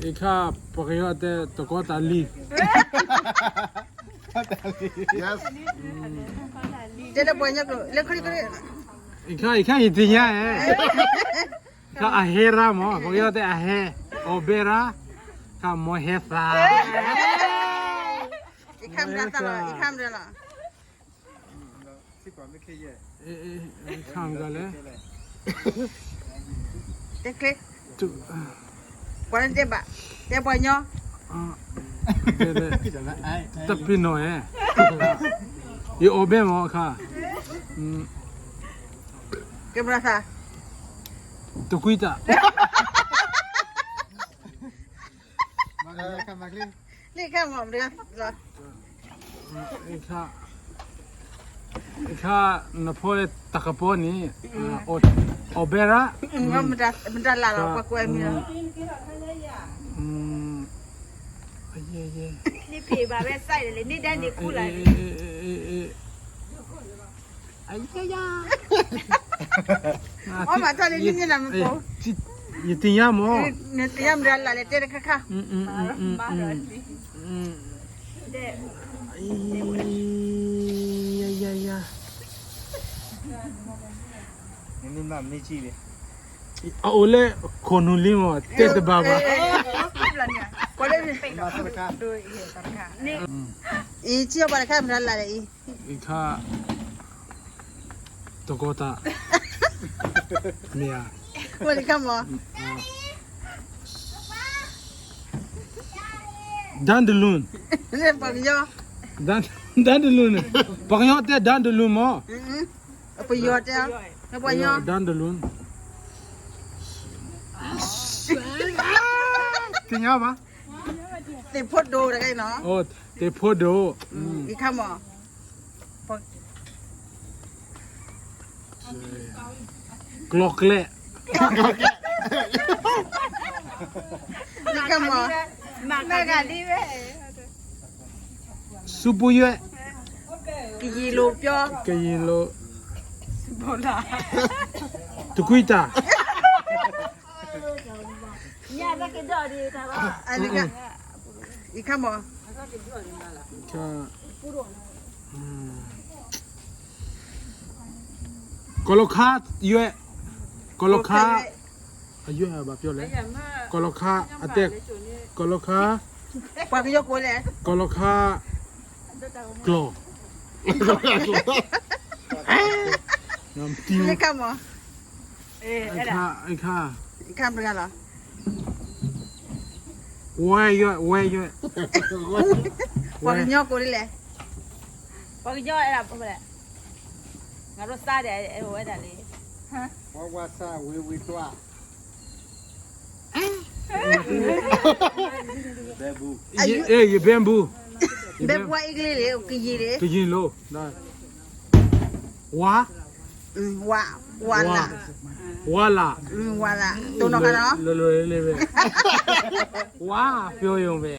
အခါ ပှၤကညီတဲတကီတၢ်လံၤ, တဲတပှၤကညီကျိာ် လၢခရံာ်ခရံာ်, အခါ အခါ ယသ့ၣ်ညါဧါ, အခါ အဟဲရါမး ပှၤကညီတဲအဟဲ, အီၣ်ဘဲရါ, အခါ မီၢ်ဟဲသး, အခါမတၤသးလီၤ အခါမတၤလီၤ ခါမတၤလဲၣ်, တဲကျဲ, ပှၤတဲဘၣ်, တဲပှၤကညီ, တပ့ၤနီၣ်ဧါ, ယအီၣ်ဘဲမးအခါ, ကဲမတၤသး, တကွံတၢ် လံခါမး အခါ နဖိတၢ်ကပီၤန့ၣ်, အီၣ်ဘဲရါ, မတၤလၢ်လီၤ ပှၤကွဲးမံၤလီၤ, န့ၣ်ဖံးဘၣ်ဝဲစဲးလၢ န့ၢ်ဒဲန့ၣ်ခူလၢ်န့ၣ်, အယယ, အီၣ်မးထီၣ်လၢန့ၣ်နၤမကိး, ယသ့ၣ်ညါမး, နသ့ၣ်ညါမတၤလၢ်လဲၣ် တဲတခါခါ, ယယယ, အအိၣ်လၢခိၣ်နူာ်လံမး တဲတဘၣ်ဘၣ်, အံၤ ထံၣ်အီၣ်ဘၣ်တခါမတၤလၢ်လဲၣ်အံၤ, အခါ တကီတၢ်, မ့ၢ်ဧါ, ဝဲတခါမး, ဒၣ်တလူၢ်, ပှၤကညီ, ဒၣ်တလူၢ်န့ၣ်, ပှၤကညီတဲဒၣ်တလူၢ်မး, ပယီၤတဲ, ပှၤကညီ, ဒၣ်တလူၢ်, သ့ၣ်ညါဘၣ်, သ့ၣ်ဖိဒိၣ်တဂၤနီၤ, သ့ၣ်ဖိဒိၣ်, အခါမး ကျီၢ်ကျဲ, နကမၤ, မၤဂၤဒ်ဝဲ, ဆူပူၤယွဲၢ်, ကယံာ်လိာ်ပျီ, ကယံာ်လိာ်, တကွံတၢ်, ယခါမး ကီၢ်လီၤခါယွဲၢ်, ကီၢ်လီၤခါ, အယွဲၢ်ဘᣁါပျီလဲၣ်, ကီၢ်လီၤခါအတဲ, ကီၢ်လီၤခါ, ပှၤကယီကိးလဲၣ်, ကီၢ်လီၤခါ, ကျီၢ်, လၢခါမး, အခါ, အခါ, အခါမတၤလီၤ, ဝဲယွဲၢ်, ဝဲယွဲၢ်, ပှၤကညီကိးဒ်လဲၣ်, ပှၤကညီအဲၣ်ဒိးလဲၣ်, ငါတို့စားတယ်အဲၣ်ဒိးဝဲဒၣ်လံ, ဝါဝါစၢ်ဝ့ၤဝ့ၤတွၢ် ယဘဲဘူ, ဘဲဘူအံၤကလ့လ့, ကယံာ်လ့, ကယံာ်လိာ်, ဝါ, ဝါလၢ်, ဝါလၢ်, ဝါလၢ်, တိၢ်နီၣ်ကနီၤ, လၢလၢလၢလၢ, ဝါ, ပျီယိာ်ဝဲ